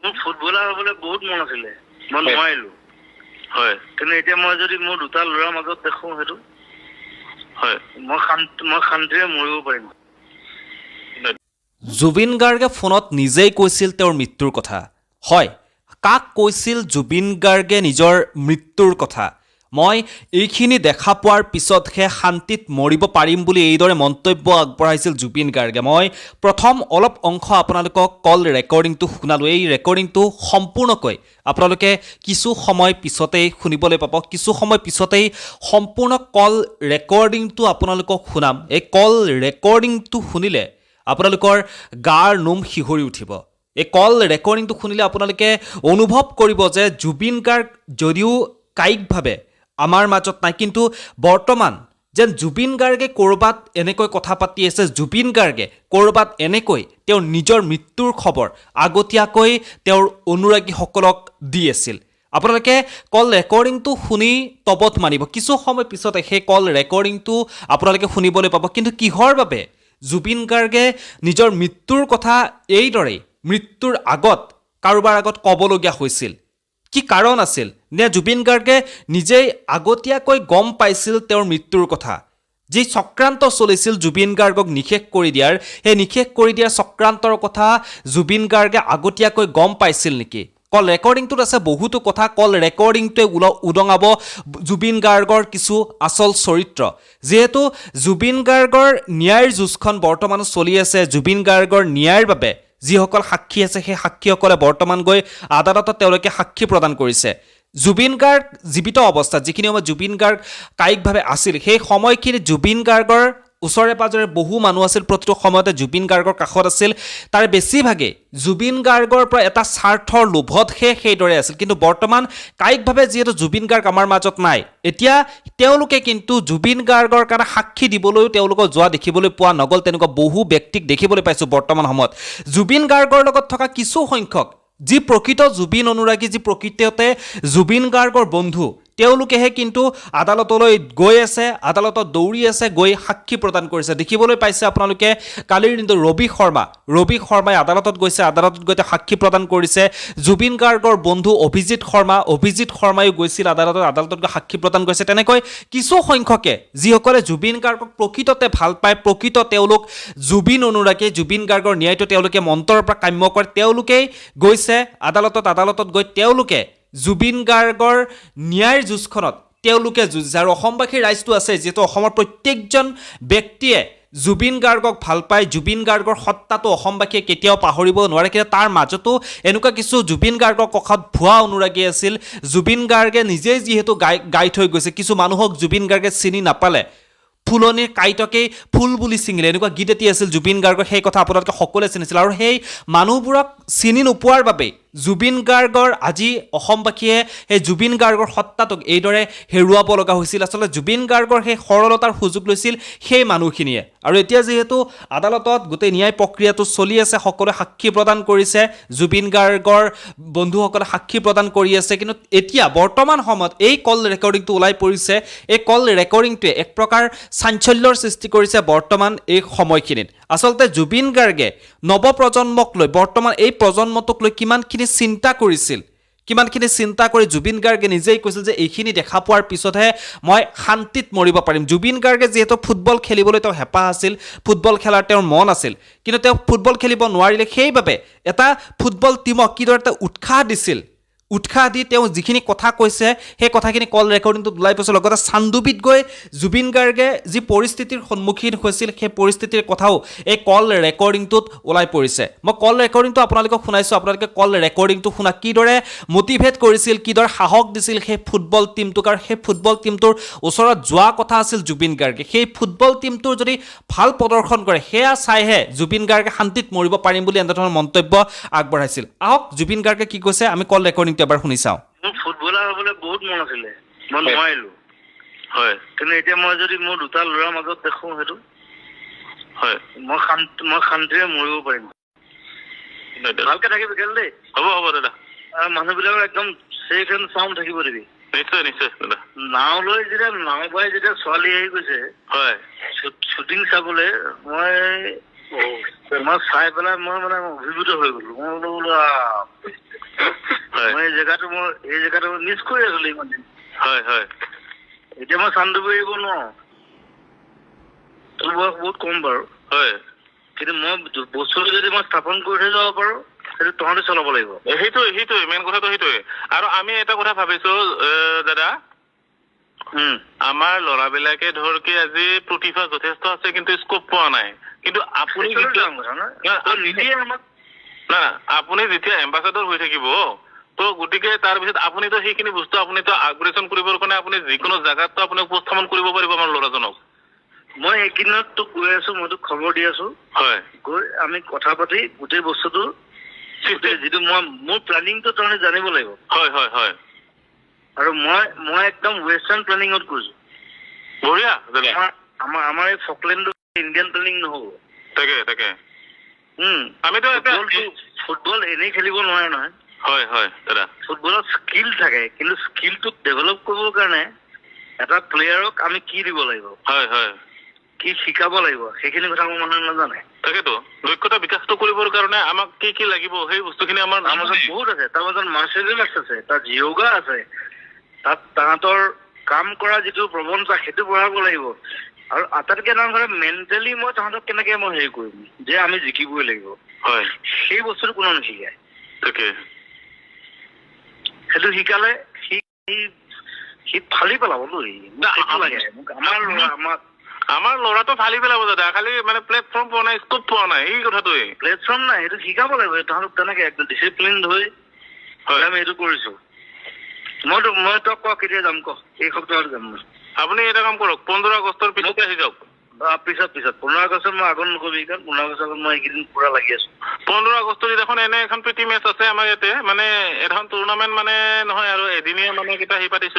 মোৰ ফুটবলাৰ হ'বলৈ বহুত মন আছিলে, মই নোৱাৰিলো। হয়, কিন্তু এতিয়া মই যদি মোৰ দুটা ল'ৰাৰ মাজত দেখো সেইটো, হয়, মই শান্তিৰে মৰিব পাৰিম। জুবিন গাৰ্গে ফোনত নিজেই কৈছিল তেওঁৰ মৃত্যুৰ কথা। হয়, কাক কৈছিল জুবিন গাৰ্গে নিজৰ মৃত্যুৰ কথা? মই এইখিনি দেখা পোৱাৰ পিছতহে শান্তিত মৰিব পাৰিম বুলি এইদৰে মন্তব্য আগবঢ়াইছিল জুবিন গাৰ্গে। মই প্ৰথম অলপ অংশ আপোনালোকক কল ৰেকৰ্ডিংটো শুনালোঁ। এই ৰেকৰ্ডিংটো সম্পূৰ্ণকৈ আপোনালোকে কিছু সময় পিছতেই শুনিবলৈ পাব। কিছু সময় পিছতেই সম্পূৰ্ণ কল ৰেকৰ্ডিংটো আপোনালোকক শুনাম। এই কল ৰেকৰ্ডিংটো শুনিলে আপোনালোকৰ গাৰ নোম শিহৰি উঠিব। এই কল ৰেকৰ্ডিংটো শুনিলে আপোনালোকে অনুভৱ কৰিব যে জুবিন গাৰ্গ যদিও কায়িকভাৱে আমাৰ মাজত নাই, কিন্তু বৰ্তমান যেন জুবিন গাৰ্গে ক'ৰবাত এনেকৈ কথা পাতি আছে, জুবিন গাৰ্গে ক'ৰবাত এনেকৈ তেওঁৰ নিজৰ মৃত্যুৰ খবৰ আগতীয়াকৈ তেওঁৰ অনুৰাগীসকলক দি আছিল। আপোনালোকে কল ৰেকৰ্ডিংটো শুনি তবধ মানিব। কিছু সময় পিছতে সেই কল ৰেকৰ্ডিংটো আপোনালোকে শুনিবলৈ পাব। কিন্তু কিহৰ বাবে জুবিন গাৰ্গে নিজৰ মৃত্যুৰ কথা এইদৰেই মৃত্যুৰ আগত কাৰোবাৰ আগত ক'বলগীয়া হৈছিল? কি কাৰণ আছিল? নে জুবিন গাৰ্গে নিজেই আগতীয়াকৈ গম পাইছিল তেওঁৰ মৃত্যুৰ কথা? যি চক্ৰান্ত চলিছিল জুবিন গাৰ্গক নিশেষ কৰি দিয়াৰ, সেই নিশেষ কৰি দিয়াৰ চক্ৰান্তৰ কথা জুবিন গাৰ্গে আগতীয়াকৈ গম পাইছিল নেকি? কল ৰেকৰ্ডিংটোত আছে বহুতো কথা। কল ৰেকৰ্ডিংটোৱে উদঙাব জুবিন গাৰ্গৰ কিছু আচল চৰিত্ৰ। যিহেতু জুবিন গাৰ্গৰ ন্যায়ৰ যুঁজখন বৰ্তমানো চলি আছে, জুবিন গাৰ্গৰ ন্যায়ৰ বাবে যিসকল সাক্ষী আছে সেই সাক্ষীসকলে বৰ্তমান গৈ আদালতত তেওঁলোকে সাক্ষী প্ৰদান কৰিছে। জুবিন গাৰ্গ জীৱিত অৱস্থাত যিখিনি সময়ত জুবিন গাৰ্গ কায়িকভাৱে আছিল, সেই সময়খিনিত জুবিন গাৰ্গৰ ওচৰে পাঁজৰে বহু মানুহ আছিল, প্ৰতিটো সময়তে জুবিন গাৰ্গৰ কাষত আছিল। তাৰে বেছিভাগেই জুবিন গাৰ্গৰ পৰা এটা স্বাৰ্থৰ লোভতহে সেইদৰে আছিল। কিন্তু বৰ্তমান কায়িকভাৱে যিহেতু জুবিন গাৰ্গ আমাৰ মাজত নাই, এতিয়া তেওঁলোকে কিন্তু জুবিন গাৰ্গৰ কাৰণে সাক্ষী দিবলৈও তেওঁলোকক যোৱা দেখিবলৈ পোৱা নগ'ল। তেনেকুৱা বহু ব্যক্তিক দেখিবলৈ পাইছোঁ বৰ্তমান সময়ত। জুবিন গাৰ্গৰ লগত থকা কিছু সংখ্যক যি প্ৰকৃত জুবিন অনুৰাগী, যি প্ৰকৃততে জুবিন গাৰ্গৰ বন্ধু, তেওঁলোকেহে কিন্তু আদালতলৈ গৈ আছে, আদালতত দৌৰি আছে, গৈ সাক্ষী প্ৰদান কৰিছে। দেখিবলৈ পাইছে আপোনালোকে কালিৰ দিনটো ৰবি শৰ্মাই আদালতত গৈছে, আদালতত গৈ তেওঁ সাক্ষী প্ৰদান কৰিছে। জুবিন গাৰ্গৰ বন্ধু অভিজিত শৰ্মা, অভিজিত শৰ্মায়ো গৈছিল আদালতত, আদালতত গৈ সাক্ষী প্ৰদান কৰিছে। তেনেকৈ কিছু সংখ্যকে যিসকলে জুবিন গাৰ্গক প্ৰকৃততে ভাল পায়, প্ৰকৃত তেওঁলোক জুবিন অনুৰাগী, জুবিন গাৰ্গৰ ন্যায়টো তেওঁলোকে মন্ত্ৰৰ পৰা কাম্য কৰে, তেওঁলোকেই গৈছে আদালতত। আদালতত গৈ তেওঁলোকে জুবিন গাৰ্গৰ ন্যায়ৰ যুঁজখনত তেওঁলোকে যুঁজিছে। আৰু অসমবাসী ৰাইজটো আছে, যিহেতু অসমৰ প্ৰত্যেকজন ব্যক্তিয়ে জুবিন গাৰ্গক ভাল পায়, জুবিন গাৰ্গৰ সত্তাটো অসমবাসীয়ে কেতিয়াও পাহৰিব নোৱাৰে। কিন্তু তাৰ মাজতো এনেকুৱা কিছু জুবিন গাৰ্গৰ কষত ভুৱা অনুৰাগী আছিল। জুবিন গাৰ্গে নিজেই যিহেতু গাই গাই থৈ গৈছে, কিছু মানুহক জুবিন গাৰ্গে চিনি নাপালে, ফুলনিৰ কাঁইটকেই ফুল বুলি ছিঙিলে, এনেকুৱা গীত এটি আছিল জুবিন গাৰ্গৰ। সেই কথা আপোনালোকে সকলোৱে চিনিছিল। আৰু সেই মানুহবোৰক চিনি নোপোৱাৰ বাবেই জুবিন গাৰ্গৰ আজি অসমবাসীয়ে সেই জুবিন গাৰ্গৰ সত্তাটোক এইদৰে হেৰুৱাব লগা হৈছিল। আচলতে জুবিন গাৰ্গৰ সেই সৰলতাৰ সুযোগ লৈছিল সেই মানুহখিনিয়ে। আৰু এতিয়া যিহেতু আদালতত গোটেই ন্যায় প্ৰক্ৰিয়াটো চলি আছে, সকলোৱে সাক্ষী প্ৰদান কৰিছে, জুবিন গাৰ্গৰ বন্ধুসকলে সাক্ষী প্ৰদান কৰি আছে। কিন্তু এতিয়া বৰ্তমান সময়ত এই কল ৰেকৰ্ডিংটো ওলাই পৰিছে। এই কল ৰেকৰ্ডিংটোৱে এক প্ৰকাৰ চাঞ্চল্যৰ সৃষ্টি কৰিছে বৰ্তমান এই সময়খিনিত। আচলতে জুবিন গাৰ্গে নৱপ্ৰজন্মক লৈ, বৰ্তমান এই প্ৰজন্মটোক লৈ কিমানখিনি চিন্তা কৰিছিল, কিমানখিনি চিন্তা কৰি জুবিন গাৰ্গে নিজেই কৈছিল যে এইখিনি দেখা পোৱাৰ পিছতহে মই শান্তিত মৰিব পাৰিম। জুবিন গাৰ্গে যিহেতু ফুটবল খেলিবলৈ তেওঁ হেঁপাহ আছিল, ফুটবল খেলাৰ তেওঁৰ মন আছিল, কিন্তু তেওঁ ফুটবল খেলিব নোৱাৰিলে। সেইবাবে এটা ফুটবল টীমক কিদৰে তেওঁ উৎসাহ দিছিল, উৎসাহ দি তেওঁ যিখিনি কথা কৈছে সেই কথাখিনি কল ৰেকৰ্ডিংটোত ওলাই পৰিছে। লগতে চান্দুবিত গৈ জুবিন গাৰ্গে যি পৰিস্থিতিৰ সন্মুখীন হৈছিল সেই পৰিস্থিতিৰ কথাও এই কল ৰেকৰ্ডিংটোত ওলাই পৰিছে। মই কল ৰেকৰ্ডিংটো আপোনালোকক শুনাইছোঁ, আপোনালোকে কল ৰেকৰ্ডিংটো শুনা কিদৰে মটিভেট কৰিছিল, কিদৰে সাহস দিছিল সেই ফুটবল টীমটোক। আৰু সেই ফুটবল টীমটোৰ ওচৰত যোৱা কথা আছিল জুবিন গাৰ্গে, সেই ফুটবল টীমটোৰ যদি ভাল প্ৰদৰ্শন কৰে সেয়া চাইহে জুবিন গাৰ্গে শান্তিত মৰিব পাৰিম বুলি এনেধৰণৰ মন্তব্য আগবঢ়াইছিল। আহক জুবিন গাৰ্গে কি কৈছে আমি কল ৰেকৰ্ডিংটো এবাৰ শুনি চাওঁ। মোৰ ফুটবলাৰ হ'বলৈ বহুত মন আছিলে, মই নোৱাৰিলো। হয়, কিন্তু এতিয়া মই যদি মোৰ দুটা ল'ৰাৰ মাজত দেখো সেইটো, হয়, মই শান্তিৰে মৰিব পাৰিম। ভালকে থাকিবি খেল দেই। হ'ব হ'ব দাদা। মানুহবিলাকৰ একদম ছেফ এণ্ড চাউণ্ড থাকিব দিবি। নিশ্চয় নিশ্চয় দাদা। নাও লৈ যেতিয়া নাও বাই যেতিয়া ছোৱালী আহি গৈছে হয় শ্বুটিং চাবলৈ, মই চাই পেলাই মই মানে অভিভূত হৈ গলো। মই বোলো মই এই জেগাটো মিছ কৰি আছিলো ইমান দিন। হয় হয় এতিয়া মই চান্দুবি এৰিব নোৱাৰো। তোৰ বয়স বহুত কম বাৰু। কিন্তু মই বস্তুটো যদি মই স্থাপন কৰি থৈ যাব পাৰো, সেইটো তহঁতে চলাব লাগিব। সেইটোৱে সেইটোৱে মেইন কথাটো সেইটোৱে। আৰু আমি এটা কথা ভাবিছো দাদা, আমাৰ ল'ৰাবিলাকে ধৰ কি আজি প্ৰতিভা যথেষ্ট আছে, কিন্তু স্কোপ পোৱা নাই। কিন্তু আপুনি সেইটো যেতিয়া ডাঙৰ কথা নহয়। না, তই নিদিয়ে আমাক। না না, আপুনি যেতিয়া এম্বাচাডৰ হৈ থাকিব, তো গতিকে তাৰপিছত আপুনিতো সেইখিনি বস্তু আপুনিতো আপগ্ৰেডেশ্যন কৰিবৰ কাৰণে আপুনি যিকোনো জাগাততো আপুনি উপস্থাপন কৰিব পাৰিব আমাৰ ল'ৰাজনক। মই এইকেইদিনত তোক গৈ আছো, মই তোক খবৰ দি আছো। গৈ আমি কথা পাতি গোটেই বস্তুটো, গোটেই যিটো মই মোৰ প্লেনিংটো তহঁতে জানিব লাগিব। হয় হয় হয় আৰু মই একদম ৱেষ্টাৰ্ণ প্লেনিঙত গৈছো। বঢ়িয়া দাদা। আমাৰ আমাৰ আমাৰ এই ফকলেণ্ডটো ইণ্ডিয়ান প্লেনিং নহ'ব। তাকে তাকে আমিতো এটা ফুটবল এনেই খেলিব নোৱাৰে নহয়। হয় হয় দাদা। ফুটবলত স্কিল থাকে, কিন্তু স্কিলটোক ডেভেলপ কৰিবৰ কাৰণে এটা প্লেয়াৰক আমি কি দিব লাগিব, হয় হয় কি শিকাব লাগিব, সেইখিনি কথা আমাৰ মানুহে নাজানে। তাকেতো, দক্ষতা বিকাশটো কৰিবৰ কাৰণে আমাক কি কি লাগিব, সেই বস্তুখিনি আমাৰ তাৰ মাজত বহুত আছে। তাৰ মাজত মাৰ্চেল আৰ্টছ আছে, তাত য়োগা আছে, তাত তাহাঁতৰ কাম কৰা যিটো প্ৰৱণতা সেইটো বঢ়াব লাগিব। আৰু আটাইতকৈ ডাঙৰ কথা, মেণ্টেলি মই তাহাঁতক কেনেকে মই হেৰি কৰিম যে আমি জিকিবই লাগিব, সেই বস্তুটো কোনেও নিশিকায়। সেইটো শিকালে সি সি সি ফালি পেলাবতো সি। মোক সেইটো লাগে মোক, আমাৰ ল'ৰা আমাক। আমাৰ ল'ৰাটো ফালি পেলাব দাদা, খালি মানে প্লেটফৰ্ম পোৱা নাই, স্কোপ পোৱা নাই, এই কথাটোৱে। প্লেটফৰ্ম নাই, সেইটো শিকাব লাগিব তাহাঁতক তেনেকে একদম ডিচিপ্লিন হৈ। আমি এইটো কৰিছো। মই তই ক, কেতিয়া যাম ক? এই সপ্তাহত যাম মই। আপুনি এটা কাম কৰক, 15 আগষ্টৰ পিছতে আহি যাওক। পিছত পিছত, 15 আগষ্টত মই আগত নকবি, কাৰণ 15 আগষ্টত মই এইকেইদিন পুৰা লাগি আছো। 15 আগষ্টৰ দিনাখন এনে এখন প্ৰীতি মেচ আছে আমাৰ ইয়াতে, মানে এখন টুৰ্ণামেণ্ট মানে নহয় আৰু, এদিনীয়া মানে কিবা সি পাতিছো।